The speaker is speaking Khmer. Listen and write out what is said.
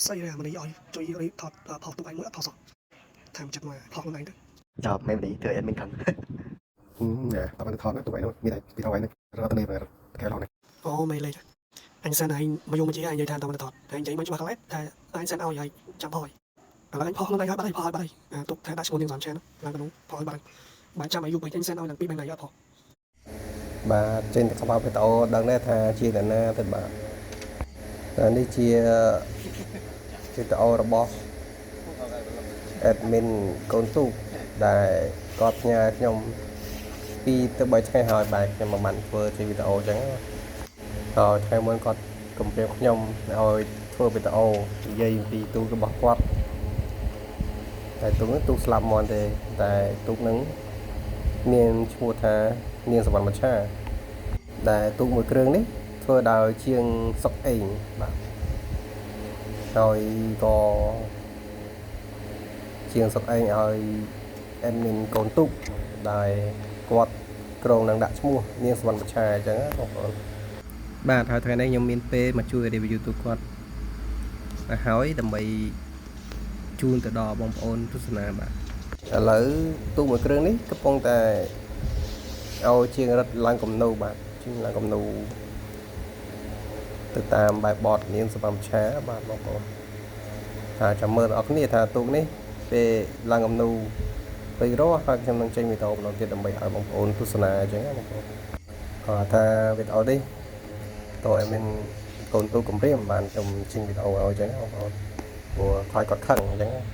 ស្អីដែរអាមនីឲ្យជួយថតផុសទូឯងមួយអត់ថតសោះថាមិនចិត្តមកផុសខ្លួនឯងទៅ ចប់មេមនីធ្វើ admin ខឹង ណែតើថតណាទូឯនោះមានតែពីថតឯនោះរត់ទៅនេះកែឡោនេះ អូមេលេខអញសិនឯងមកយកមកជាឯងនិយាយថាតើមិនថតតែនិយាយមិនច្បាស់កន្លែងថាឯងសិនឲ្យឲ្យចាំផុសឥឡូវអញផុសខ្លួនឯងឲ្យបាត់ហើយផុសឲ្យបាត់ហើយអាទុកថាដាក់ឈ្មោះនាងសំឆានឡើងទៅនោះផុសឲ្យបាត់ហើយបើចាំឲ្យយូរពេកអញសិនឲ្យឡើងពីរបីថ្ងៃអត់ផុស បាទចេញតែក្បាលវីដេអូដឹងដែរថាជាអ្នកណាទៅបាទតែនេះជាវីដេអូរបស់ admin កូនទូកដែលគាត់ផ្ញើខ្ញុំ2ទៅ3ថ្ងៃហើយបាទខ្ញុំមិនបានធ្វើជាវីដេអូអញ្ចឹងហើយថ្ងៃមុនគាត់គំរាមខ្ញុំឲ្យធ្វើវីដេអូនិយាយអំពីទូករបស់គាត់តែទូកនោះទូកស្លាប់មន់ទេតែទូកហ្នឹងមានឈ្មោះថានាងសវណ្ណមច្ឆាដែលទូកមួយគ្រឿងនេះធ្វើដោយជាងសុកអេងបាទហើយក៏ ជាងសុកឯងឲ្យ admin កូនទូកដែលគាត់ក្រងនឹងដាក់ឈ្មោះនាងសវណ្ណបច្ឆាអញ្ចឹងណាបងប្អូនបាទហើយថ្ងៃនេះខ្ញុំមានពេលមកជួយ review ទូកគាត់ទៅហើយដើម្បីជូនទៅដល់បងប្អូនទស្សនាបាទឥឡូវទូកមួយគ្រឿងនេះកំពុងតែឲ្យជាងរត់ឡើងគំនូបាទជាងឡើងគំនូទៅតាមបែបបទនាងសវណ្ណបច្ឆាបាទបងប្អូន ថាចាំមើលអ្នកនរគ្នាថាទូកនេះពេលឡើងគំនូពេករស់ហើយខ្ញុំនឹងចេញវីដេអូម្ដងទៀតដើម្បីឲ្យបងប្អូនទស្សនាអញ្ចឹងណាបងប្អូនគាត់ថាវីដេអូនេះតើឲ្យមានកូនទូកគម្រាមបានខ្ញុំចេញវីដេអូឲ្យអញ្ចឹងណាបងប្អូនព្រោះខ្លាចគាត់ខឹងអញ្ចឹងណា។